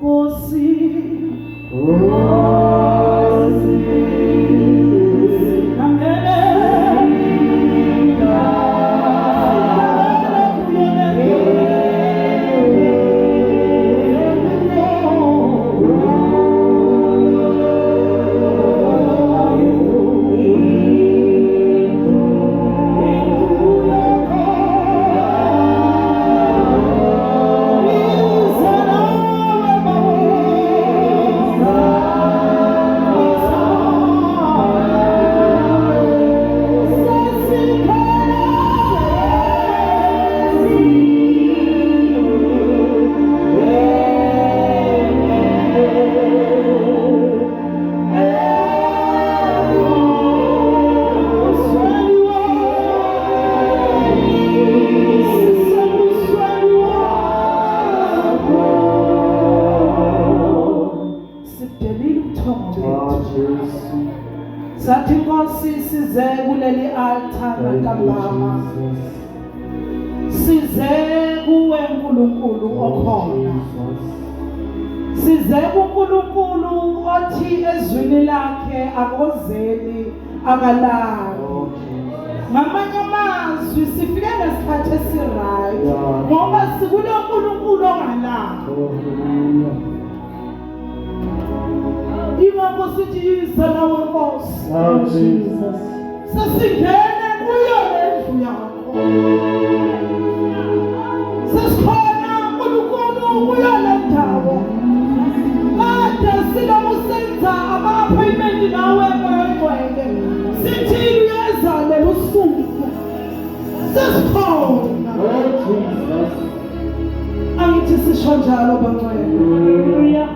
Nkosi. Singangene, singangene kuyo Sidelile ubuthongo bethu. Sathi Nkosi, size kuleli altar ngantambama, size kuwe uNkulunkulu okhona, size kuNkulunkulu othi ezwini lakhe akozeli akalali. Ngamanye amazwi, sifike ngesikhathi esiright ngoba sikulo nkulunkulu ongalali. Ingakho sithi yiza nawe Nkosi. Oh, Jesus. Sesingene kuyo lendlu yakho, sesikhona uNkulunkulu kuyo le ndawo. Kade siloku senza ama-appointment nawe, Moya Oyingcwele, sithi uyeza lolu suku. Sesikhona. Oh, Jesus. Angithi sisho njalo, bangcwele? Hallelujah.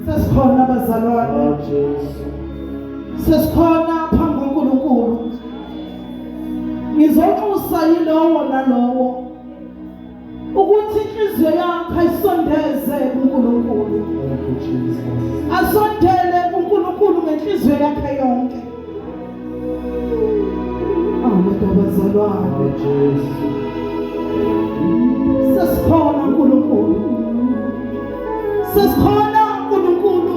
Sesikhona, bazalwane. Oh, Jesus. Sesikhona phambi koNkulunkulu. Ngizonxusa yilowo nalowo ukuthi inhliziyo yakhe ayisondeze kuNkulunkulu. Thank you, Jesus. Asondele kuNkulunkulu ngenhliziyo yakhe yonke. Awu bazalwane. Oh, Jesus. Sesikhona uNkulunkulu, sesikhona uNkulunkulu,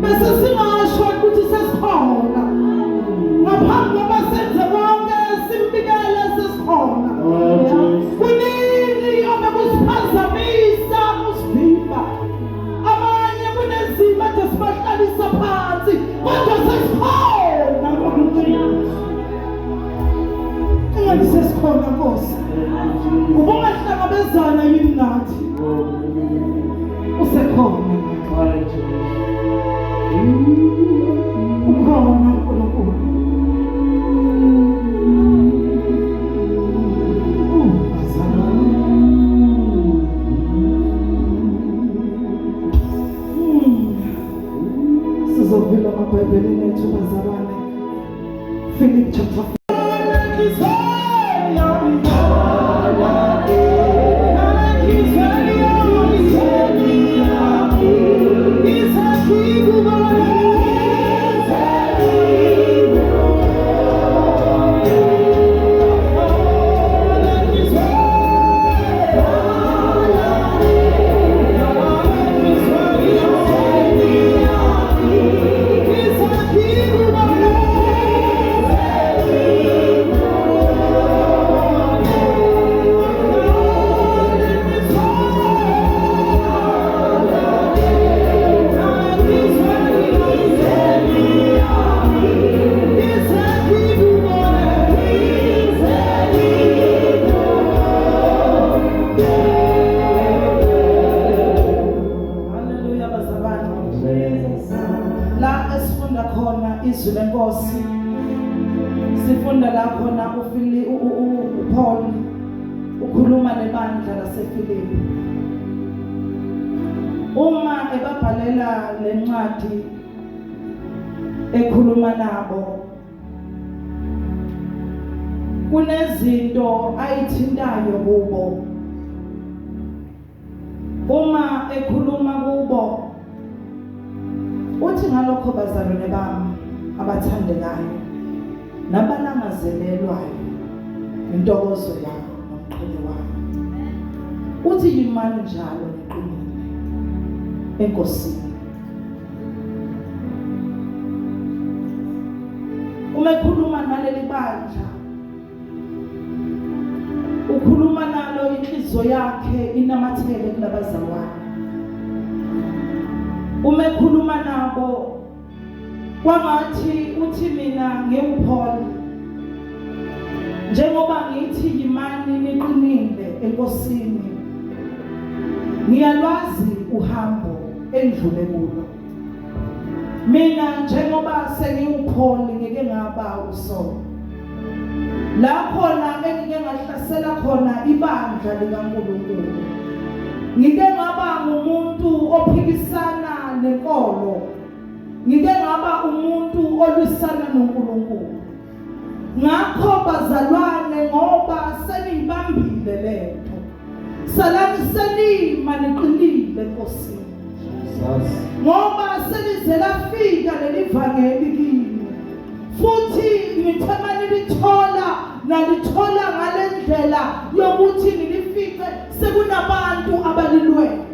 bese singasho ukuthi sesikhona ngaphambi koba senze konke, simbikele sesikhona. Oh, Jesus. Kuningi obekusiphazamisa, kusivimba, abanye kunezimo ade sibahlalisa phansi, kodwa sesikhona uNkulunkulu. Engathi sesikhona Nkosi, ubungahlangabezana yini nathi? Oh, hallelujah. Usekhona. Oh, Jesus. Ukhona uNkulunkulu. Oh, bazalwane. Sizovula amabhayibhelini ethu, bazalwane. Philip chapter 4. Haleluya, bazalwane. La esifunda khona izwi lenkosi, sifunda la khona uFili uPaul ukhuluma nebandla laseFilipi uma ebabhalela lencwadi, ekhuluma nabo. Kunezinto ayithintayo kubo uma ekhuluma kubo. Uthi, "Ngalokho bazalwane bami abathandekayo nabalangazelelwayo, intokozo yami nomqhele wami," uthi, "yimani njalo niqinile." enkosini. Uma ekhuluma naleli bandla, ukhuluma nalo inhliziyo yakhe inamathele kulabazalwane. Uma ekhuluma nabo kwangathi uthi mina ngiwuPaul, njengoba ngithi yimani niqinile enkosini, ngiyalwazi uhambo endlule kulo. Mina njengoba sengiwuPaul ngike ngaba uSaul, la khona engike ngahlasela khona ibandla likaNkulunkulu, ngike ngaba ngumuntu ophikisana nenkolo, ngike ngaba umuntu olwisana noNkulunkulu. Ngakho bazalwane, ngoba seniyibambile lento, salani senima niqinile enkosini. Jesus. Ngoba selize lafika leli vangeli kimi, futhi ngithe manilithola nalithola ngalendlela yokuthi nilifice sekunabantu abalilwele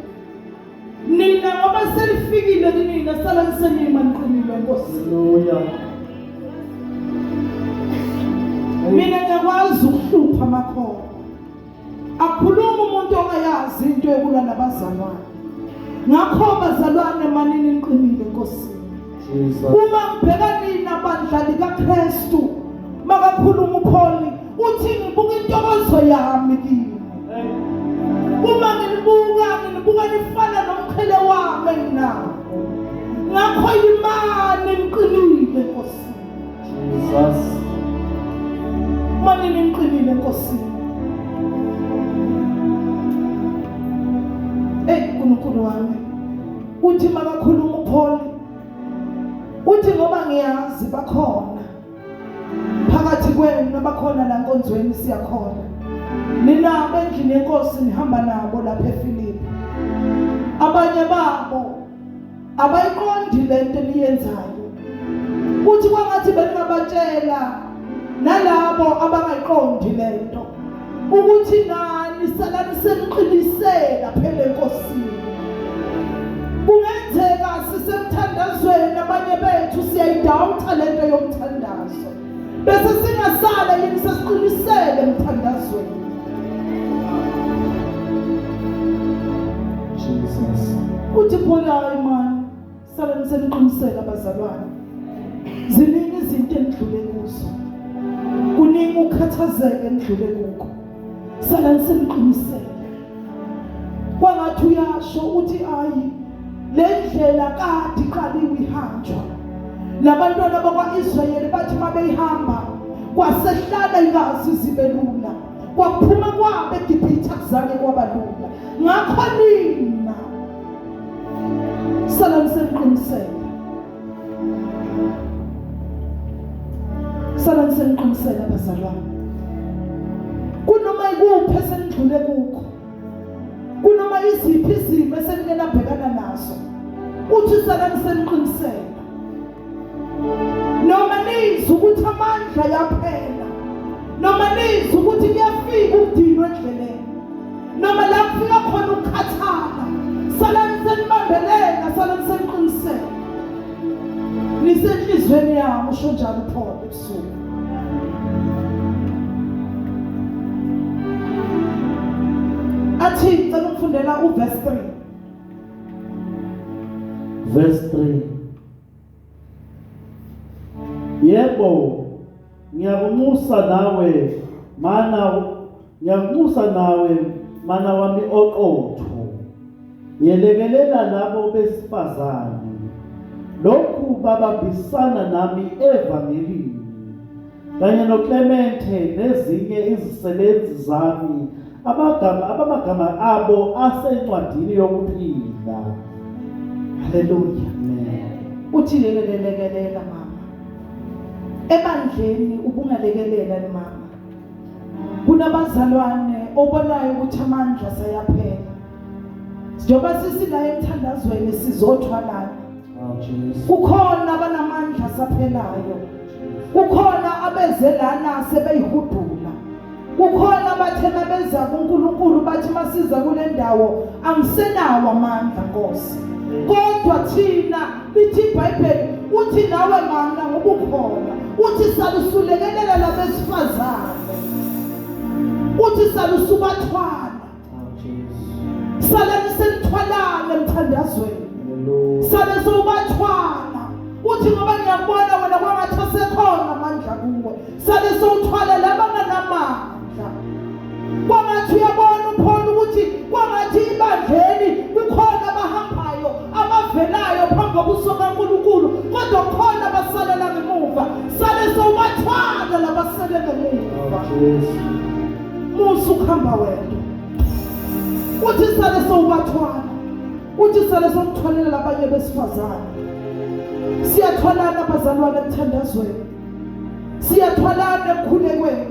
nina, ngoba selifikile kinina, salani senima niqinile enkosini. Hallelujah. Mina ngiyakwazi ukuhlupha amakholwa. Akhuluma umuntu ongayazi into yokulwa nabazalwane. Ngakho bazalwane, manini niqinile enkosini. Jesus. Uma ngibheka nina bandla likaKristu, makakhuluma uPaul uthi ngibuka intokozo yami kini. Uma nginibuka, nginibuka nifana nomqhele wami enginawo. Ngakho yimani niqinile enkosini. Jesus. Manini niqinile enkosini. Ey uNkulunkulu wami, uthi makakhuluma uPaul uthi ngoba ngiyazi bakhona phakathi kwenu abakhona la nkonzweni, siyakhona nina bendlini yenkosi, nihamba nabo lapha eFilipi, abanye babo abayiqondi lento eniyenzayo. Uthi kwangathi beningabatshela nalabo abangayiqondi lento ukuthi nani salani seniqinisela phela enkosini. Kungenzeka sisemthandazweni, abanye bethu siyayidawutha lento yomthandazo, bese singasala yini sesiqinisele emthandazweni. Jesus. Uthi Paul, hayi man, salani seniqinisela abazalwane, ziningi izinto enidlule kuzo, kuningi ukukhathazeka enidlule kukho, salani seniqinisele. Kwangathi uyasho uthi ayi le ndlela kade iqaliwe ihanjwa labantwana bakwa-Israyeli, bathi mabeyihamba kwasehlala ingazi zibe lula, kwaphuma kwabo eGibhithe akuzange kwaba lula. Ngakho nina salani seniqinisele, salani seniqinisele abazalwane, kunoma ikuphi esenidlule kukho, kunoma iziphi izimo esenike nabhekana nazo, uthi salani seniqinisele. Noma nizwe ukuthi amandla yaphela, noma nizwe ukuthi kuyafika ukudinwa endleleni, noma la kufika khona ukukhathala, salani senibambelela, salani seniqinisele, nisenhlizweni yami, usho njalo uPaul ebusuku. Athi cela ukufundela uverse 3. Verse 3. Yebo, ngiyakunxusa nawe mana, ngiyakunxusa nawe mana wami oqotho, yelekelela labo besifazane lokhu babambisana nami evangelini, kanye noClemente nezinye izisebenzi zami, abagama abamagama abo asencwadini yokuphila. Haleluya. Amen. Uthi lelelekelela mama ebandleni, ubungalekelela ni mama, kunabazalwane obonayo ukuthi amandla sayaphela, njengoba sisila emthandazweni sizothwalana. Oh Jesus. Kukhona abanamandla saphelayo, kukhona abeze lana sebeyihudula, kukhona abathe mabeza kuNkulunkulu bathi masiza kule ndawo angisenawo amandla Nkosi. Kodwa thina lithi iBhayibheli, uthi nawe mana ngobukhona, uthi salusulekelela labesifazane, uthi salusubathwala, sale senithwalana emthandazweni, sale sowubathwala. Uthi ngoba ngiyakubona wena kwangathi asekhona amandla kuwe, sale sowuthwala labanganamandla. Kwangathi uyabona uphona ukuthi kwangathi ibandleni kukhona abahambayo abavelayo phambi kobuso kaNkulunkulu, kodwa khona abasalela ngemuva. Sale sowubathwala labasele ngemuva. Musa ukuhamba wedwa, uthi sale sowubathwala, uthi sale sowuthwalela labanye besifazane. Siyathwalana abazalwane emthandazweni, siyathwalana emkhulekweni.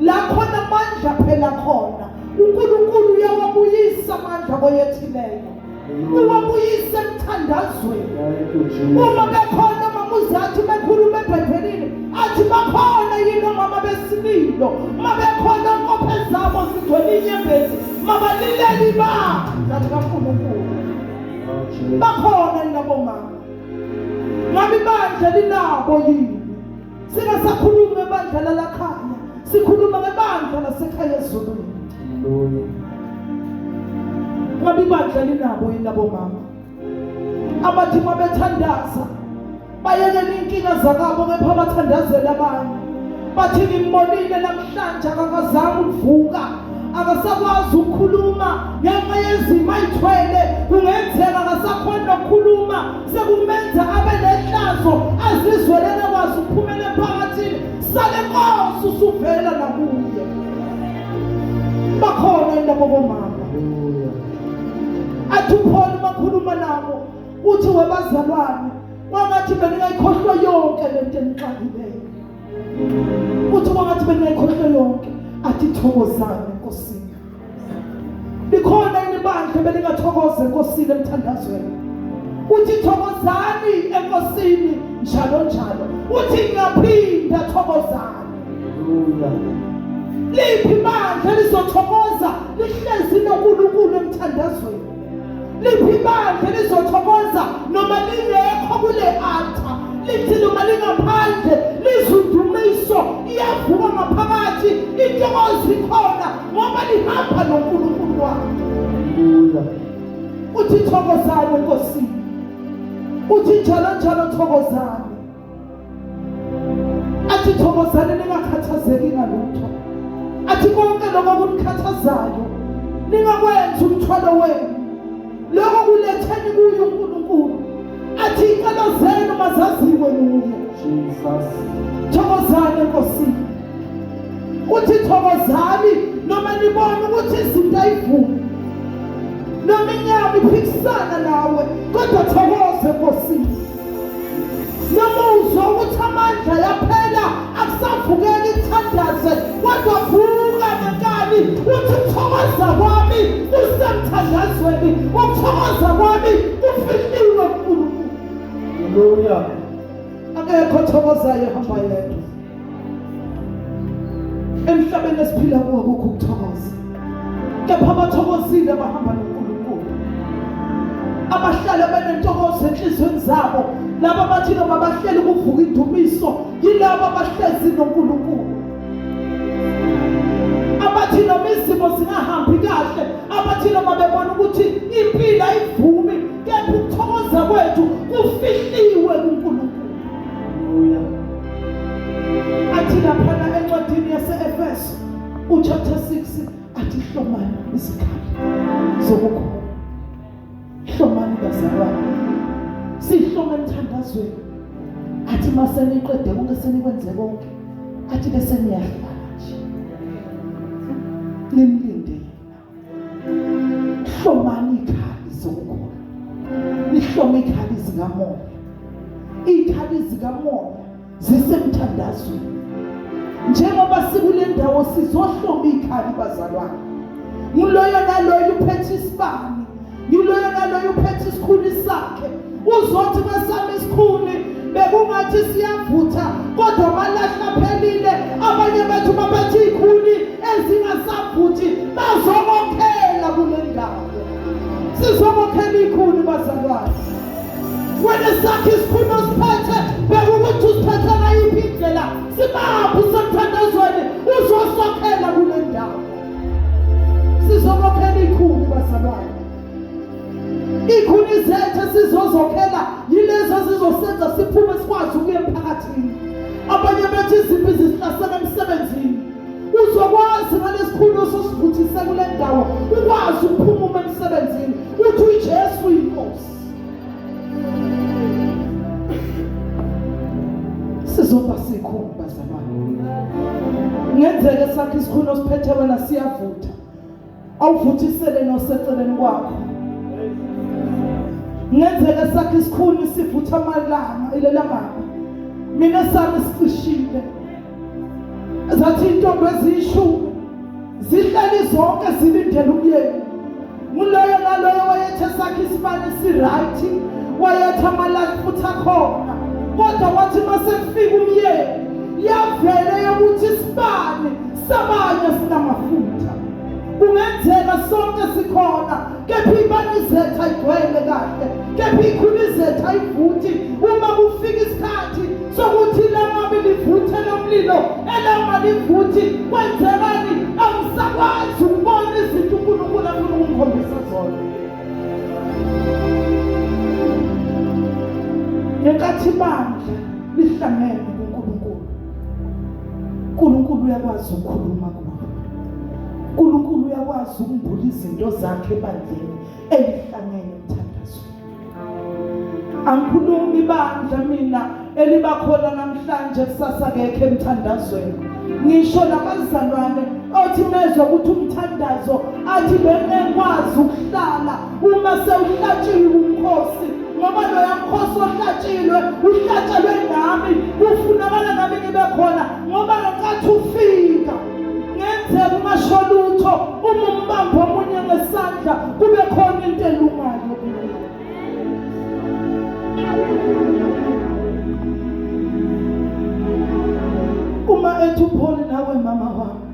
La khona amandla phela khona, uNkulunkulu uyawabuyisa amandla koyethileyo, uwabuyisa emthandazweni. Uma bekhona mamuzathi bekhuluma eBhayibhelini, athi bakhona yini omama besililo, mabekhona nkophe zabo zigcwele inyembezi, mabalilele ibandla likaNkulunkulu. Bakhona labo mama, ngabe ibandla linabo yini? Singasakhulumi ngebandla lalakhaya, sikhuluma ngebandla lasekhaya ezulwini. Ngabe ibandla linabo yini labo mama abathi uma bethandaza bayekela inkinga zakabo kepha bathandazela abanye? Bathi ngimbonile namhlanje akakazange ukuvuka, akasakwazi ukukhuluma ngenxa yezimo ayithwele, kungenzeka akasakhoni nokukhuluma, sekumenza abe nehlazo, azizwele engakwazi ukuphumela emphakathini. Sale Nkosi usuvela nakuye. Bakhona labo bomama athi uPaul makhuluma nabo uthi webazalwane, kwangathi beningayikhohlwa yonke lento enixakileyo. Uthi kwangathi beningayikhohlwa yonke. Athi thokozani eNkosini. Likhona yini ibandla belingathokoza eNkosini emthandazweni? Uthi thokozani eNkosini njalo njalo. Uthi ngiyaphinda, thokozani. Liphi ibandla lizothokoza lihlezi noNkulunkulu emthandazweni? Liphi ibandla lizothokoza noma lingekho kule altar, lithi noma lingaphandle lizudumiso iyavuka ngaphakathi, intokozo ikhona ngoba lihamba noNkulunkulu wakhe. Uthi thokozani eNkosini, uthi njalo njalo thokozani. Athi thokozani ningakhathazeki ngalutho. Athi konke lokho okunikhathazayo ningakwenzi umthwalo wenu, lokho kuletheni kuye uNkulunkulu. Athi iy'celo zenu mazaziwe nguye. Jesus. Thokozani eNkosini. Uthi thokozani noma nibona ukuthi izinto ayivumi, noma inyama iphikisana nawe, kodwa thokoza eNkosini. Noma uzwa ukuthi amandla yaphela, akusavukeki kuthandaze, kodwa vuka ngenkani uthi ukuthokoza kwami kusemthandazweni, ukuthokoza kwami kufihliwe kuNkulunkulu. Hallelujah. Akekho othokozayo ehamba yedwa. Emhlabeni esiphila kuwo akukho ukuthokoza, kepha abathokozile bahamba noNkulunkulu, abahlale benentokozo enhliziyweni zabo, laba abathi noma bahleli kuvuka indumiso, yilabo abahlezi noNkulunkulu, abathi noma izimo zingahambi kahle, abathi noma bebona ukuthi impilo ayivumi, kepha ukuthokoza kwethu kufihliwe kuNkulunkulu. Hallelujah. Athi laphana encwadini yase-Efeso uchapter 6, athi hlomani izikhali zokukholwa. Hlomani bazalwane, sihlome emthandazweni. Athi mase niqede konke, senikwenze konke, athi bese niyahlala nje nimlinde yena. Hlomani ikhali zokukholwa, nihlome ikhali zikamoya. Ikhali zikamoya zisemthandazweni. Njengoba sikule ndawo sizohloma ikhali bazalwane, nguloyo naloyo uphethe isibani, ngiloyo naloyo uphethe isikhuni sakhe. Uzothi kwesami isikhuni bekungathi siyavutha, kodwa amalahla aphelile. Abanye bethu baphethe izikhuni ezingasavuthi, bazokokhela kule ndawo. Sizokokhela izikhuni bazalwane. bazalwane. Wena sakhe isikhuni osiphethe, bheka ukuthi usiphethe ngayiphi indlela. Sibaphi usemthandazweni uzosokhela kule ndawo. Sizobokhela ikhuni bazalwane. Ikhuni zethu esizozokhela yilezo ezizosenza siphume sikwazi ukuya emphakathini. Abanye bethi izimpi zisihlasela emsebenzini. Uzokwazi ngalesikhuni ososivuthise kule ndawo ukwazi ukuphuma emsebenzini uthi uJesu inkosi. Sizoba sikhulu bazalwane. Ngenzeke sakhe isikhuni osiphethe wena siyavutha. Awuvuthisele noseceleni kwakho. Ngenzeke sakhe isikhuni sivutha amalanga ilelangaba. Mina sami sicishile. Zathi intombi eziyishumi zihleli zonke zilindele umyeni. Nguloyo naloyo wayethe sakhe isibani si-right, wayethe amalahle futhi akhona. Kodwa wathi uma sekufika umyeni, yavele yokuthi isibani sabanye sinamafutha. Kungenzeka sonke sikhona, kepha ibani zethu ayigcwele kahle, kepha ikhuni zethu ayivuthi. Uma kufika isikhathi sokuthi ilanga livuthe lomlilo, elanga livuthi, kwenzekani? Angisakwazi ukubona izinto uNkulunkulu afuna ukungikhombisa zona. Ngenkathi ibandla lihlangene kuNkulunkulu, uNkulunkulu uyakwazi ukukhuluma kulo. uNkulunkulu uyakwazi ukumbula izinto zakhe ebandleni elihlangene emthandazweni. Angikhulumi ibandla mina eliba khona namhlanje kusasa kekho emthandazweni. Ngisho nabazalwane othi mezwa ukuthi umthandazo athi bengekwazi ukuhlala uma sewuhlatshiwe umkhosi, ngoba loya mkhosi ohlatshiwe uhlatshelwe nami, kufunakala nami ngibe khona, ngoba ngenkathi ufika ngenzeka ungasho lutho, uma umbambo omunye ngesandla kube khona into elungayo kuwe. Uma ethi uPaul nawe mama wami,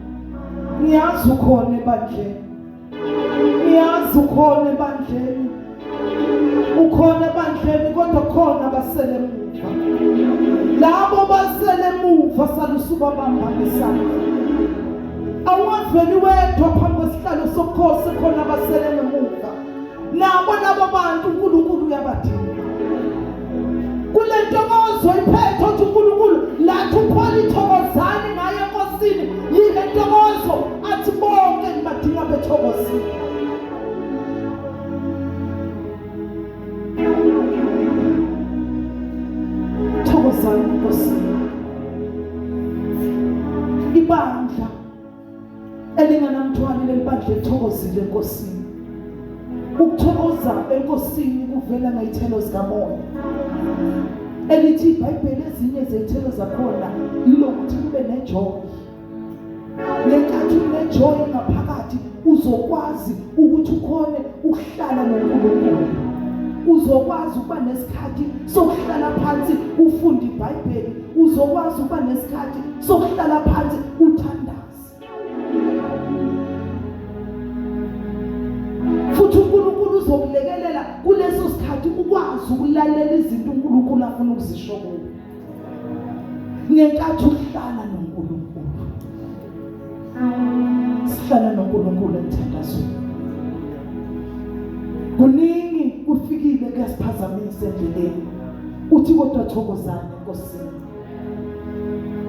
ngiyazi ukhona ebandleni, ngiyazi ukhona ebandleni, ukhona ebandleni, kodwa khona basele emuva. Labo basele emuva salusubabamba ngesandla. Awungaveli wedwa phambi kwesihlalo sobukhosi, khona basele ngemuva. Nabo labo bantu uNkulunkulu uyabadinga. Kule ntokozo iphethe othi uNkulunkulu lathi uPaul ithokozani ngaye enkosini, yile ntokozo athi bonke ngibadinga bethokozile. Thokozani enkosini. Ibandla elinganamthwalo leli bandla elithokozile enkosini. Ukuthokoza enkosini kuvela ngezithelo zikamoya. Elithi iBhayibheli ezinye zezithelo zakhona yilokuthi kube nejoy. Ngenkathi unejoy ngaphakathi uzokwazi ukuthi ukhone ukuhlala noNkulunkulu. Uzokwazi ukuba nesikhathi sokuhlala phansi ufunde iBhayibheli, uzokwazi ukuba nesikhathi sokuhlala phansi uthandaze. Futhi uNkulunkulu uzokulekelela kuleso sikhathi ukwazi ukulalela izinto uNkulunkulu afuna ukuzisho kuwe. Ngenkathi uhlala noNkulunkulu, sihlala noNkulunkulu emthandazweni. Kuningi kufikile kuyasiphazamisa endleleni. Uthi kodwa thokozani enkosini.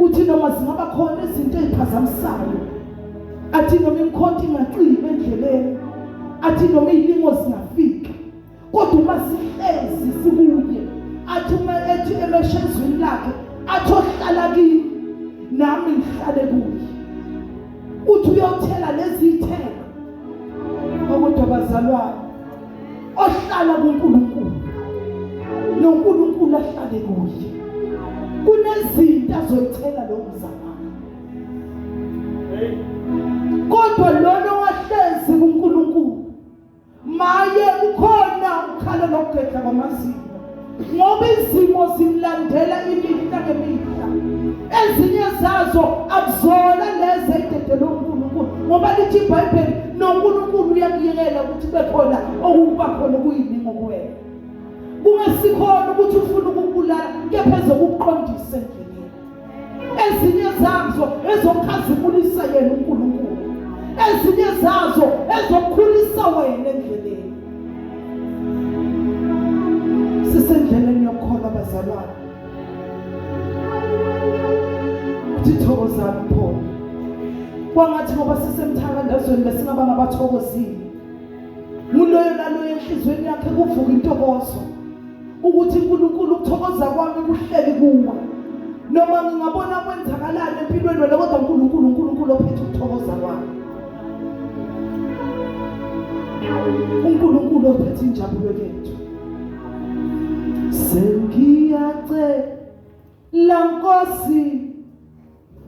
Uthi noma zingaba khona izinto eziphazamisayo, athi noma imikhonto ingacima endleleni, athi noma izilingo zingafika, kodwa uma sihlezi sikuye, athi uma ethi emesha ezwini lakhe, athi ohlala kimi nami ngihlale kuye, uthi uyothela lezi ithelo. Kodwa bazalwane, ohlala kuNkulunkulu noNkulunkulu ahlale kuye, kunezinto azoyithela lo mzalwane. Kodwa lona wahlezi kuNkulunkulu, maye kukhona ukukhala nokugedla kwamazinyo, ngoba izimo zimlandela imihla ngemihla. Ezinye zazo akuzona lezi eyidedele uNkulunkulu, ngoba lithi iBhayibheli noNkulunkulu uyakuyekela ukuthi bekhona okuba khona okuyiningo. kuwena. Kungesikhona ukuthi ufuna ukukubulala, kepha ezokuqondisa endleleni. Ezinye zazo ezokhazimulisa yena uNkulunkulu, ezinye zazo ezokhulisa wena endleleni. Sisendleleni yokukholwa bazalwane. Uthi thokozani pho. Kwangathi ngoba sisemthandazweni besingaba ngabathokozile. Nguloyo naloyo enhliziyweni yakhe kuvuka intokozo ukuthi uNkulunkulu ukuthokoza kwami kuhleli kuwe. Noma ngingabona kwenzakalani empilweni wena, kodwa uNkulunkulu uNkulunkulu ophethe ukuthokoza kwami. uNkulunkulu ophethe injabulo yethu. Sengiyacela Nkosi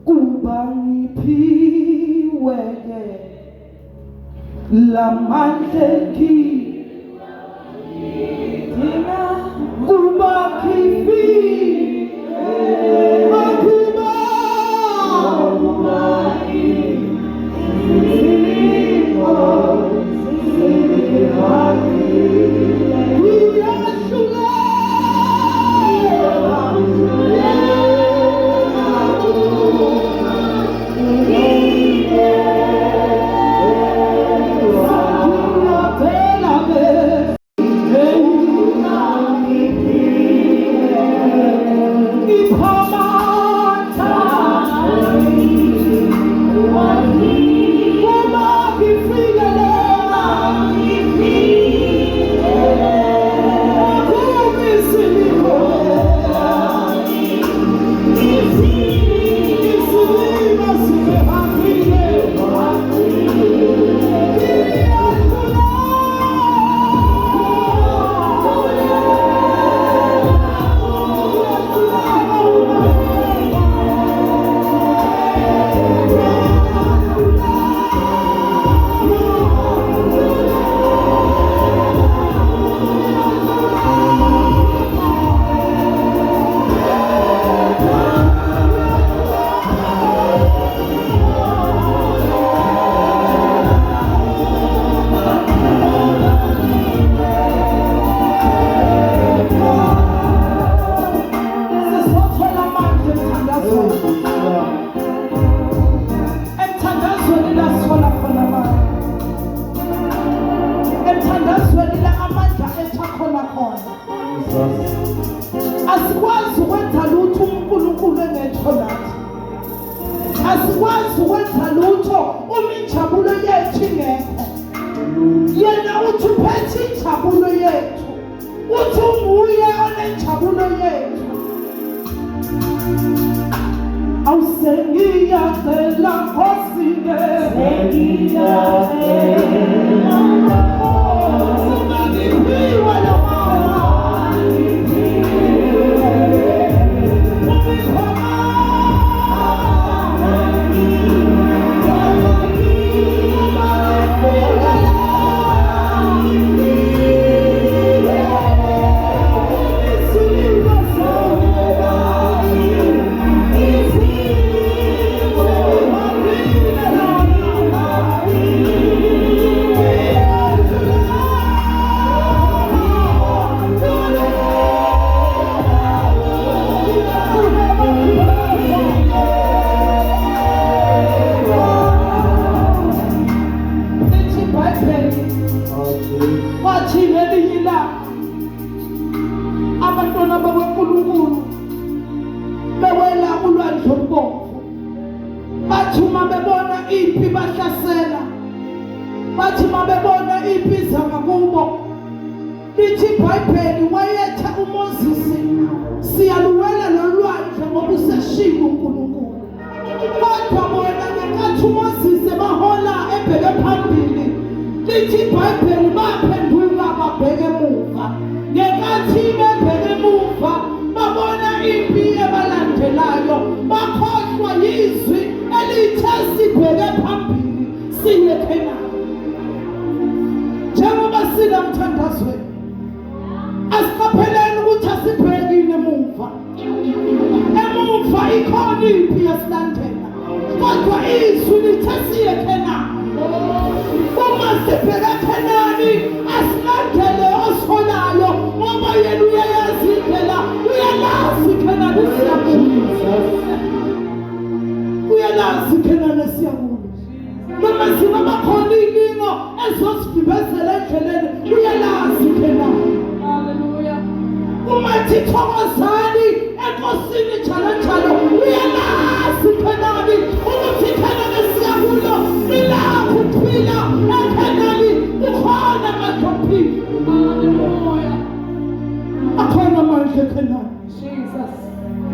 kuba ngiphiwe ke lamandla ngidinga kuba ngiphiwe kuba Sizothola amandla emthandazweni. Emthandazweni la sithola khona amandla. Emthandazweni la amandla ethu akhona khona. Asikwazi ukwenza lutho uNkulunkulu engekho nathi. Asikwazi ukwenza lutho uma injabulo yethu ingekho. Yena uthi uphethe injabulo yethu. Uthi unguye onenjabulo yethu. Awusengiyacela Nkosi ke. Sengiyacela Nkosi ngiphiwe lo Lithi iBhayibheli wathi ngelinye ilanga abantwana bakaNkulunkulu bewela ulwandle olubomvu, bathi uma bebona impi bahlasela, bathi uma bebona impi iza ngakubo, lithi iBhayibheli wayetha uMoses, siyaluwela lolwandle ngoba useshilo uNkulunkulu. Kodwa bona ngenkathi uMoses ebahola ebheke phambili, lithi iBhayibheli baphenduka babheke emuva. Ngenkathi bebheke emuva babona impi ebalandelayo, bakhohlwa yizwi elithe sibheke phambili siye eKhenani. Njengoba sila mthandazweni, asiqapheleni ukuthi asibhekile emuva. Emuva ikhona impi yasilandela, kodwa izwi lithe siye Khenani. Uma sibheke Khenani, asilandele osiholayo. Uyalazi iKhenani esiya kulo. Noma zingaba khona iy'lingo ezosivimbezela endleleni, uyalazi iKhenani. Hallelujah. Uma ethi thokozani enkosini njalo njalo, uyalazi iKhenani ukuthi iKhenani esiya kulo lilapho ukuphila. EKhenani kukhona amandla okuphila. Hallelujah. Akhona amandla eKhenani. Jesus.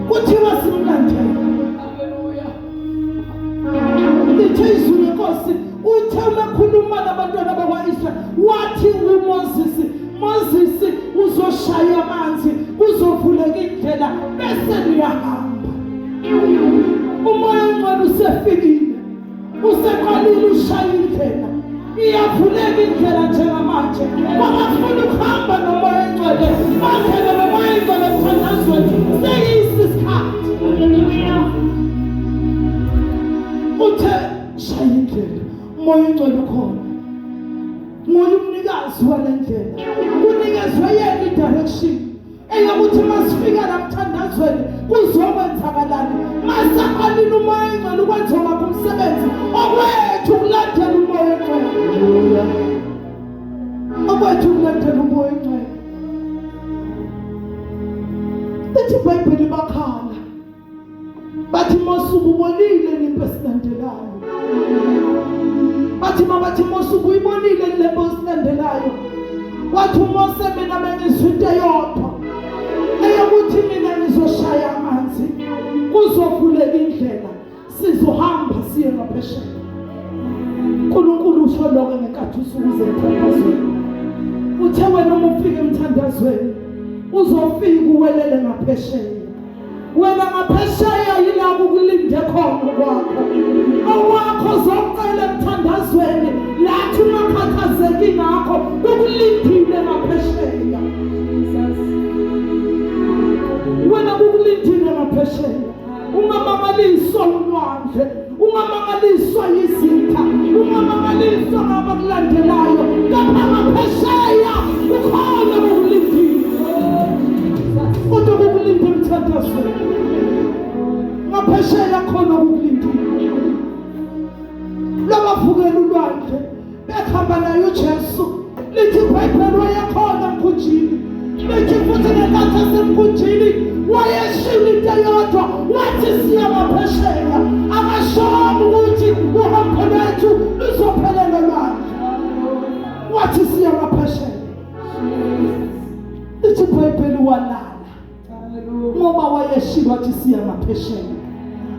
Kuthiwa simlandele. Hallelujah. Lithe izwi lenkosi, uthe uma ekhuluma nabantwana bakwa-Israyeli, wathi kuMoses, Moses uzoshaya amanzi, kuzovuleka indlela bese niyahamba. Umoya oNgcwele usefikile, useqalile ushaya indlela, iyavuleka indlela njengamanje. Kwabafuna ukuhamba nomoya oNgcwele, bangene nomoya oNgcwele emthandazweni, seyisi isikhathi. Uthe shaya indlela, umoya oNgcwele ukhona, nguye umnikazi wale ndlela, kunikezwe yena i-direction eyokuthi masifika la mthandazweni kuzokwenzakalani. Masaqalile umoya oNgcwele ukwenza wakhe umsebenzi, okwethu ukulandela umoya oNgcwele. Hallelujah. Okwethu ukulandela umoya oNgcwele. Lithi iBhayibheli bakhala, bathi Mose ububonile nimpe esilandelayo. Bathi mabathi Mose ubuyibonile lempo esilandelayo. Wathi uMose, mina bengizwa into eyodwa, eyokuthi mina ngizoshaya amanzi, kuzovuleka indlela, sizohamba siye ngaphesheya. uNkulunkulu usho lokho ngenkathi usukuze emthandazweni. Uthe wena uma ufika emthandazweni uzofika uwelele ngaphesheya. Wena ngaphesheya yilapho ukulinde khona kwakho, okwakho zocela emthandazweni, lathi ungakhathazeki ngakho, kukulindile ngaphesheya. Jesus. Wena kukulindile ngaphesheya. Ungamangaliswa ulwandle, ungamangaliswa yizitha, ungamangaliswa ngabakulandelayo, kepha ngaphesheya kukhona kukulindile. Kodwa kukulinde emthandazweni, ngaphesheya khona kukulindile. Labavukela ulwandle bekuhamba naye uJesu, lithi iBhayibheli wayekhona emkhunjini. Lithi futhi ngenkathi esemkhunjini wayeshilo into eyodwa, wathi siya ngaphesheya. Akashongo ukuthi uhambo lwethu luzophelela olwandle, wathi siya ngaphesheya. Lithi iBhayibheli walala Hallelujah. ngoba wayeshilo wathi siya ngaphesheya.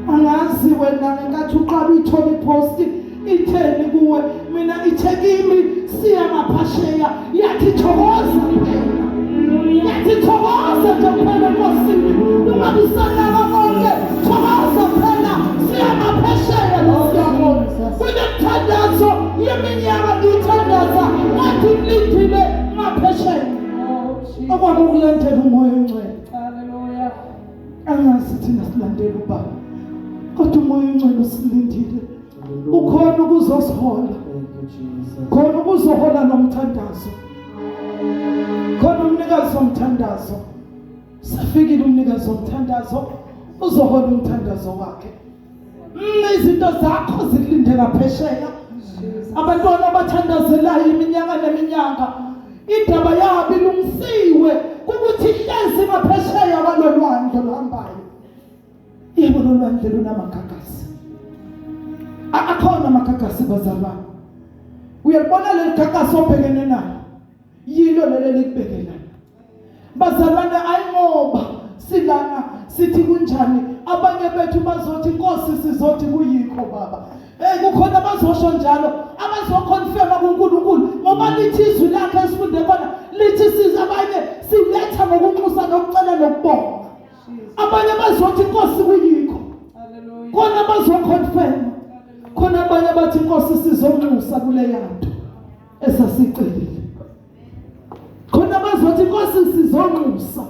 Angazi wena ngenkathi uqala uyithola iposti itheni kuwe, mina ithe kimi siya ngaphesheya, yathi thokoza phela, yathi thokoza nje kuphela enkosini, ungabisanaka konke, thokoza phela, siya ngaphesheya lesiyabona. Kunemthandazo yeminyaka ngiyithandaza, ngathi ngilindile ngaphesheya. Oh, Jesus. Okwami ukulandela umoya oNgcwele. Hallelujah. Angazi thina silandela ubaba, kodwa umoya oNgcwele usilindile, ukhona ukuzosihola. Thank you, Jesus. Khona ukuzohola nomthandazo, khona umnikazi womthandazo sefikile, umnikazi womthandazo uzohola umthandazo wakhe. Izinto zakho zikulinde ngaphesheya. Jesus. Abantwana abathandazelayo iminyaka neminyaka, indaba yabo ilungisiwe kukuthi ihlezi ngaphesheya kwalolwandle oluhambayo. Yebo, lolwandle lunamagagasi. Akhona amagagasi bazalwane. Uyalibona leli gagasi obhekene nalo, yilo leli likubhekelayo bazalwane. Ayingoba silana sithi kunjani, abanye bethu bazothi inkosi, sizothi kuyikho baba. Hey, kukhona abazosho njalo, abazoconfirma kuNkulunkulu, ngoba lithi izwi lakhe esifunde khona, lithi siza abanye siletha ngokunxusa nokucela nokubonga. Jesus. Abanye bazothi inkosi kuyikho. Hallelujah. Khona bazoconfirma, khona abanye bathi inkosi sizonxusa kule yanto esasicelile, khona bazothi inkosi sizonxusa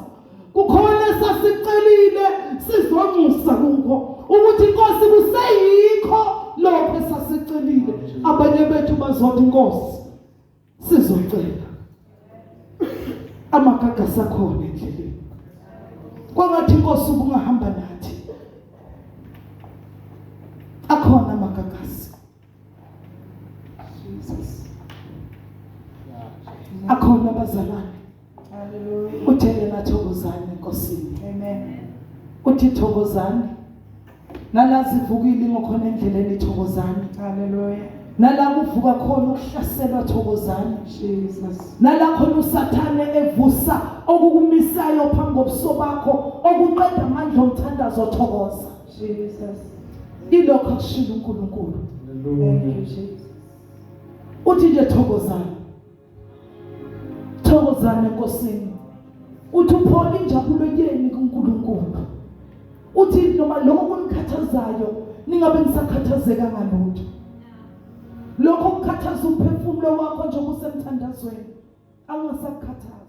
kukhona esasicelile, sizonxusa kukho ukuthi inkosi kuseyikho lokho esasicelile. Abanye bethu bazothi inkosi sizocela. Amagagasi akhona endleleni, kwangathi inkosi ubungahamba nathi. Akhona. amagagasi. Jesus. Akhona abazalwane. Hallelujah. Uthe yena thokozani enkosini. Amen. Uthi thokozani. Nalazivukile ngokhona endleleni thokozani. Hallelujah. Nala kuvuka khona ukuhlaselwa thokozani. Jesus. Nala khona uSathane evusa okukumisayo phambi kobuso bakho okuqeda amandla omthandazo thokoza. Jesus. Ilokho akushilo uNkulunkulu. Thank you, Hallelujah. Jesus. Uthi nje thokozani. Thokozani enkosini. Uthi uphola injabulo yenu kuNkulunkulu. Uthi noma lokho kunikhathazayo ningabe nisakhathazeka ngalutho. Lokho kukhathaza umphefumulo wakho nje kusemthandazweni angasakukhathazi.